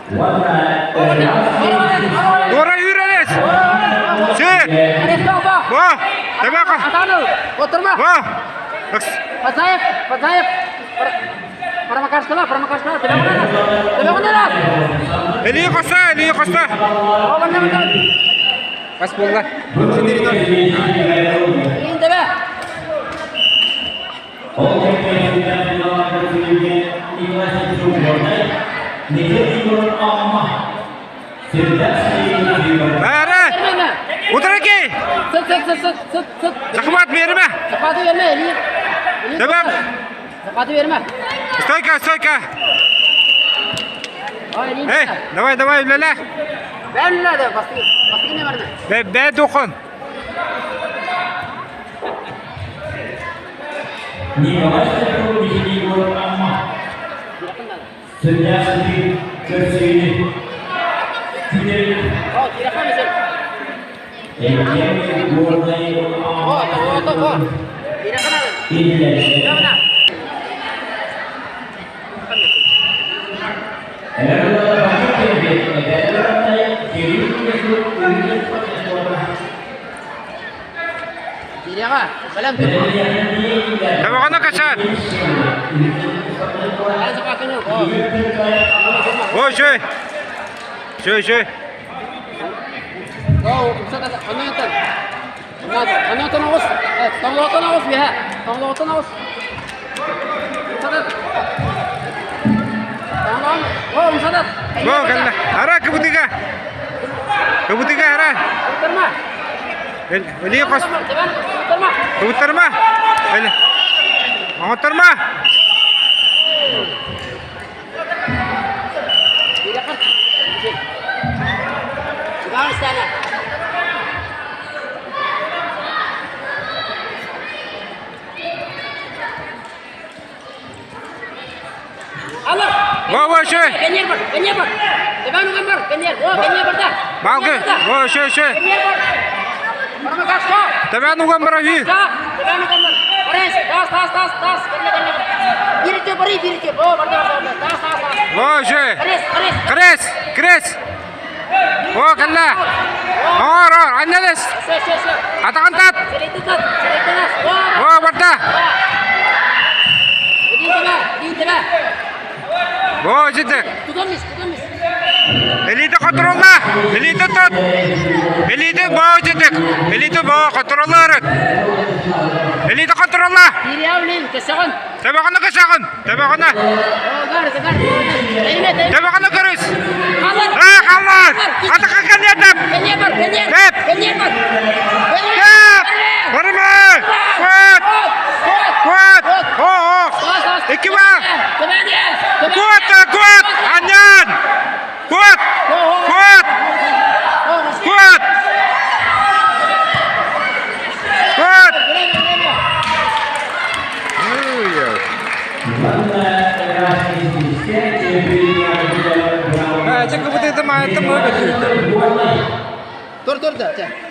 Туора үүрэрис! Сир! Бо! Табака! Бо! Пацаев, Пацаев! Промокашкала, промокашкала, Төбөҕүнэн! Илии хоста, илии хоста! Бас буолла. 4-0. Илиин төбө! Бары! Утары Сыт, сыт, сыт, сыт, сыт, сыт. Захват берме! Захваты берме, илии. Төбөм! Захваты берме. Стойка, стойка! Ой, илиин Эй, давай, давай, үлэлэ! Бән үлэлэ, бастыгы, бастыгы не барны? Бэ, бэ духун! О, кирэхэ мисел. О, о, о, о. Кирэхэ надо. Кирэхэ. Кирэхэ, бэлэм тұр. Табаҕына качаат! Бэлэм захваты О. Ой, шөй! Шөй, шөй! О, умсат, аннан Аннан оҕус. Тоҥлоҕуттан оҕус биһэ. Тоҥлоҕуттан оҕус. Умсатат. Тоҥлоҕун. О, умсатат. Бо, кэллэ. Ара, кыбытыга! Кыбытыга, ара! Кыбыттарма. Илии хос. Кыбыттарма. Кыбыттарма! Оҥотторма! Во, во, шөй! Балгы! Во, шөй, шөй! Табан уган бара үй! Во, шөй! Крест! Крест! Во, кэллэ! Оҥор, оҥор, анньалыс! Атаҕын тат! Во, барда! Во, житик! Илиитэ хотурулла! Илиитэ тут! Илиитэ боо житик! Илиитэ боо хотурулла өрүт! Илиитэ хотурулла! Төбөҕүнэ көсөҕүн! Төбөҕүнэ! Төбөҕүнэ көрүс! Аа, халлаан! Атака кэлиэтеп! Тэп! Тэп! Барыма! Куот! Куот! О-о! Икки бар! Куот! Куот! Анньан! Куот! Куот! Куот! Куот! Чэ, кыбытыыта маайыттан муһа көтүүттэ. Тур, тур, да, чэ.